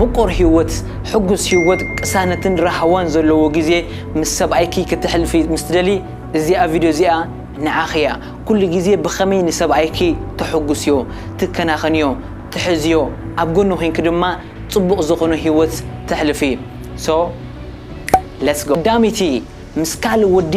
ምቁር ህይወት፣ ሕጉስ ህይወት፣ ቅሳነትን ራህዋን ዘለዎ ግዜ ምስ ሰብኣይኪ ክተሕልፊ ምስ ትደሊ፣ እዚኣ ቪድዮ እዚኣ ንዓኺ እያ። ኩሉ ግዜ ብኸመይ ንሰብኣይኪ ተሕጉስዮ፣ ትከናኸንዮ፣ ትሕዝዮ፣ ኣብ ጎኑ ኮይንኪ ድማ ጽቡቕ ዝኾነ ህይወት ተሕልፊ። So let's go። ቀዳመይቲ፣ ምስ ካልእ ወዲ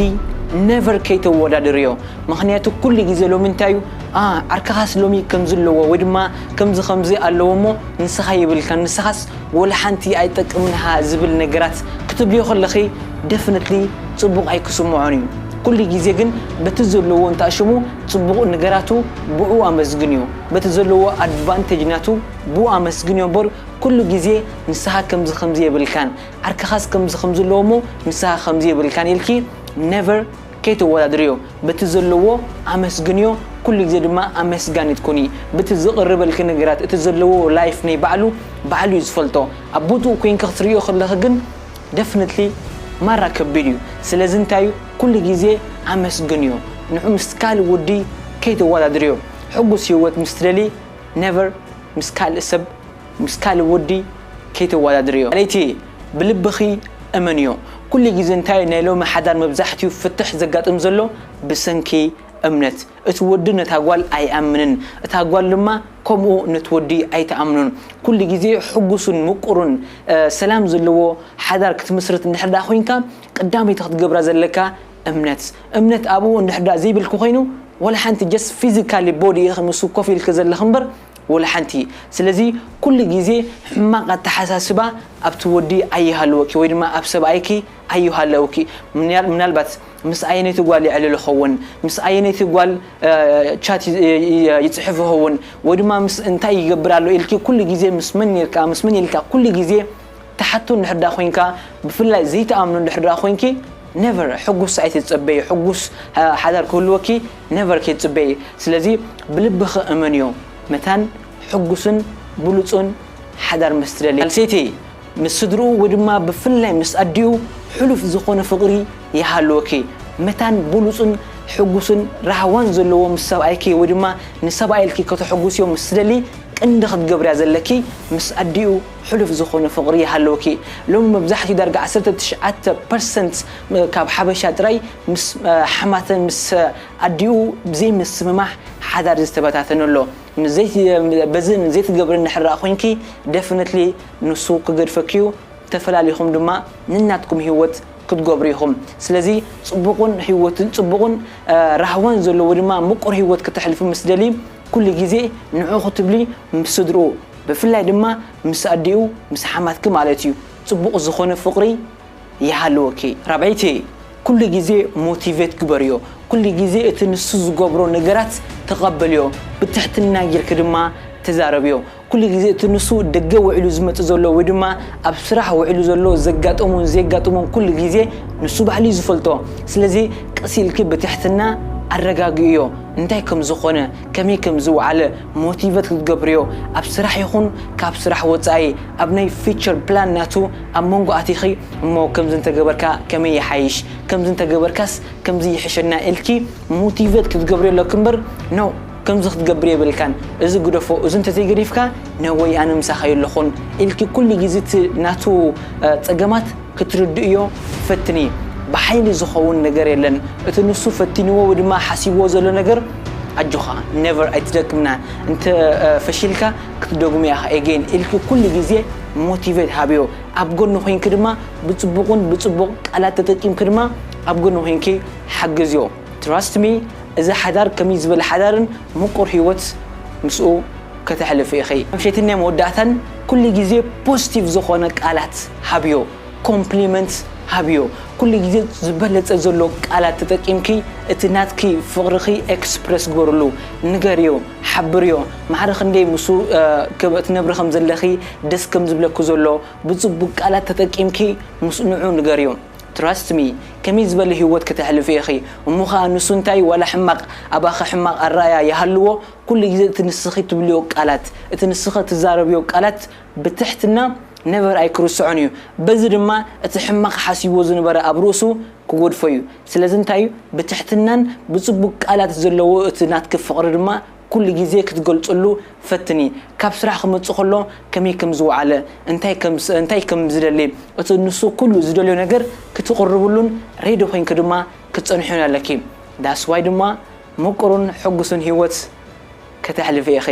never ከይተወዳድርዮ። ምኽንያቱ ኩሉ ግዜ ሎሚ እንታይ እዩ? ኣ፣ ዓርክኻስ ሎሚ ከምዚ ኣለዎ ወይ ድማ ከምዚ ከምዚ ኣለዎ እሞ ንስኻ የብልካን፣ ንስኻስ ወላ ሓንቲ ኣይጠቅምንኻ ዝብል ነገራት ክትብልዮ ከለኺ፣ definitely ጽቡቕ ኣይክስምዖን እዩ። ኩሉ ግዜ ግን በቲ ዘለዎ እንተኣሽሙ ጽቡቕ ነገራቱ ብኡ ኣመስግንዮ። በቲ ዘለዎ ኣድቫንቴጅ ናቱ ብኡ ኣመስግንዮ እምበር ኩሉ ግዜ ንስኻ ከምዚ ከምዚ የብልካን፣ ዓርክኻስ ከምዚ ከምዚ ኣለዎ እሞ ንስኻ ከምዚ የብልካን ኢልኪ never ከይተወዳድርዮ። በቲ ዘለዎ ኣመስግንዮ፣ ኩሉ ግዜ ድማ ኣመስጋኒት ኩኒ። በቲ ዝቕርበልኪ ነገራት፣ እቲ ዘለዎ ላይፍ ናይ ባዕሉ፣ ባዕሉ እዩ ዝፈልጦ። ኣብ ቦትኡ ኮይንኪ ክትርእዮ ከለኺ ግን definitely ማራ ከቢድ እዩ። ስለዚ እንታይ እዩ? ኩሉ ግዜ ኣመስግንዮ። ንዑ ምስ ካልእ ወዲ ከይተወዳድርዮ። ሕጉስ ህይወት ምስ ትደሊ never ምስ ካልእ ሰብ፣ ምስ ካልእ ወዲ ከይተወዳድርዮ። ለይቲ ብልብኺ እመንዮ። ኩሉ ግዜ እንታይ ናይ ሎሚ ሓዳር መብዛሕትኡ ፍትሕ ዘጋጥም ዘሎ ብሰንኪ እምነት። እቲ ወዲ ነታ ጓል ኣይኣምንን፣ እታ ጓል ድማ ከምኡ ነቲ ወዲ ኣይትኣምኑን። ኩሉ ግዜ ሕጉስን ምቁሩን፣ እ፣ ሰላም ዘለዎ ሓዳር ክትምስርት እንድሕር ደኣ ኮይንካ፣ ቀዳመይቲ ክትገብራ ዘለካ እምነት። እምነት ኣብኡ እንድሕር ደኣ ዘይብልኪ ኮይኑ፣ ወላ ሓንቲ just physically body ኢኺ ምስ ኮፍ ኢልኪ ዘለኺ እምበር፣ ወላ ሓንቲ። ስለዚ ኩሉ ግዜ ሕማቕ ኣተሓሳስባ ኣብቲ ወዲ ኣይሃልወኪ ወይ ድማ ኣብ ሰብኣይኪ ኣይሃለውኪ። ምናል-፣ ምናልባት ምስ ኣየነይቲ ጓል የዕልል ይኸውን፣ ምስ ኣየነይቲ ጓል፣ እ፣ ቻት ይ-፣ ይ-፣ ይ-፣ ይጽሕፍ ይኸውን፣ ወይ ድማ ምስ እንታይ ይገብር ኣሎ ኢልኪ ኩሉ ግዜ ምስ መን ኔርካ፣ ምስ መን ኢልካ ኩሉ ግዜ ትሓቱ እንድሕር ደኣ ኮይንካ፣ ብፍላይ ዘይትኣምኑ እንድሕር ደኣ ኮይንኪ፣ never ሕጉስ ኣይትጸበዪ። ሕጉስ፣ እ፣ ሓዳር ክህልወኪ never ከይትጽበዪ። ስለዚ ብልብኺ እመንዮ። መታን ሕጉስን ብሉጽን ሓዳር ምስ ትደሊ። ካልሰይቲ ምስ ስድርኡ ወይ ድማ ብፍላይ ምስ ኣዲኡ ሕሉፍ ዝኾነ ፍቕሪ ይሃልወኪ። መታን ብሉጽን ሕጉስን ራህዋን ዘለዎ ምስ ሰብኣይኪ ወይ ድማ ንሰብኣይ ኢልኪ ከተሐጉስዮ ምስ ትደሊ፣ ቀንዲ ክትገብርያ ዘለኪ ምስ ኣዲኡ ሕሉፍ ዝኾነ ፍቕሪ ይሃልወኪ። ሎሚ መብዛሕትኡ ዳርጋ ዓሰርተ ትሽዓተ ፐርሰንት ካብ ሓበሻ ጥራይ ምስ፣ እ፣ ሓማተን ምስ ኣዲኡ ብዘይምስምማዕ ሓዳር ዝተበታተነ ኣሎ። ምስ ዘይቲ-፣ በዚ ዘይትገብሪ እንድሕር ደኣ ኮይንኪ፣ definitely ንሱ ክገድፈኪ እዩ። ተፈላሊኹም ድማ ንናትኩም ህይወት ክትገብሩ ኢኹም። ስለዚ ጽቡቕን ህይወትን ጽቡቕን፣ እ፣ ራህዋን ዘለዎ ድማ ምቁር ህይወት ክተሕልፉ ምስ ደሊ፣ ኩሉ ግዜ ንዑ ክትብሊ ምስ ስድርኡ፣ ብፍላይ ድማ ምስ ኣዲኡ፣ ምስ ሓማትኪ ማለት እዩ፣ ጽቡቕ ዝኾነ ፍቕሪ ይሃልወኪ። ራብዐይቲ፣ ኩሉ ግዜ ሞቲቬት ግበርዮ። ኩሉ ግዜ እቲ ንሱ ዝገብሮ ነገራት ተቐበልዮ። ብትሕትና ጌርኪ ድማ ተዛረብዮ። ኩሉ ግዜ እቲ ንሱ ደገ ውዒሉ ዝመጽእ ዘሎ ወይ ድማ ኣብ ስራሕ ውዒሉ ዘሎ ዘጋጠሞን ዘየጋጠሞን ኩሉ ግዜ ንሱ ባዕሉ እዩ ዝፈልጦ። ስለዚ ቀስ ኢልኪ ብትሕትና ኣረጋግእዮ። እንታይ ከም ዝኾነ፣ ከመይ ከም ዝወዓለ ሞቲቬት ክትገብርዮ፣ ኣብ ስራሕ ይኹን ካብ ስራሕ ወጻኢ፣ ኣብ ናይ ፊቸር ፕላን ናቱ ኣብ መንጎ ኣቲኺ፣ እሞ ከምዚ እንተገበርካ ከመይ ይሓይሽ፣ ከምዚ እንተገበርካስ ከምዚ ይሕሸና ኢልኪ ሞቲቬት ክትገብርዮ ኣለኪ እምበር፣ ኖ፣ ከምዚ ክትገብር የብልካን፣ እዚ ግደፎ፣ እዚ እንተዘይገዲፍካ፣ ነወይ ኣነ ምሳኻ የለኹን ኢልኪ ኩሉ ግዜ እቲ ናቱ፣ እ፣ ጸገማት ክትርድእዮ ፈትኒ። ብሓይሊ ዝኸውን ነገር የለን። እቲ ንሱ ፈቲንዎ ወይ ድማ ሓሲብዎ ዘሎ ነገር፣ ኣጆኻ፣ ኔቨር ኣይትደክምና። እንተ፣ እ፣ ፈሺልካ ክትደግሞ ኢኻ ኤጌን ኢልኪ ኩሉ ግዜ ሞቲቬት ሃብዮ። ኣብ ጎኑ ኮይንኪ ድማ ብጽቡቕን ብጽቡቕ ቃላት ተጠቂምኪ ድማ ኣብ ጎኑ ኮይንኪ ሓግዝዮ። ትራስት ሚ፣ እዚ ሓዳር ከመይ ዝበለ ሓዳርን ምቁር ህይወት ምስኡ ከተሕልፊ ኢኺ። ኣምሸትን ናይ መወዳእታን ኩሉ ግዜ ፖዚቲቭ ዝኾነ ቃላት ሃብዮ። ኮምፕሊመንት ሃብዮ። ኩሉ ግዜ ዝበለጸ ዘሎ ቃላት ተጠቂምኪ እቲ ናትኪ ፍቕርኺ ኤክስፕረስ ግበርሉ። ንገርዮ፣ ሓብርዮ። ማዕረ ክንደይ ምስኡ፣ እ፣ ክብ-፣ ትነብሪ ከም ዘለኺ፣ ደስ ከም ዝብለኪ ዘሎ፣ ብጽቡቕ ቃላት ተጠቂምኪ ምስ ንዑ ንገርዮ። ትራስት ሚ፣ ከመይ ዝበለ ህይወት ከተሕልፊ ኢኺ። እሞ ኸኣ ንሱ እንታይ ዋላ ሕማቕ፣ ኣባኺ ሕማቕ ኣረኣእያ ይሃልዎ፣ ኩሉ ግዜ እቲ ንስኺ ትብልዮ ቃላት፣ እቲ ንስኺ ትዛረብዮ ቃላት ብትሕትና ኔቨር ኣይክርስዖን እዩ። በዚ ድማ እቲ ሕማቕ ሓሲብዎ ዝነበረ ኣብ ርእሱ ክጎድፎ እዩ። ስለዚ እንታይ እዩ? ብትሕትናን ብጽቡቕ ቃላት ዘለዎ እቲ ናትኪ ፍቕሪ ድማ ኩሉ ግዜ ክትገልጽሉ ፈትኒ። ካብ ስራሕ ክመጽእ ከሎ ከመይ ከም ዝወዓለ፣ እንታይ ከም እንታይ ከም ዝደሊ፣ እቲ ንሱ ኩሉ ዝደልዮ ነገር ክትቕርብሉን ሬዲ ኮይንኪ ድማ ክትጸንሕዮን ኣለኪ። ዳስዋይ ድማ ምቁሩን ሕጉሱን ህይወት ከተሕልፊ ኢኺ።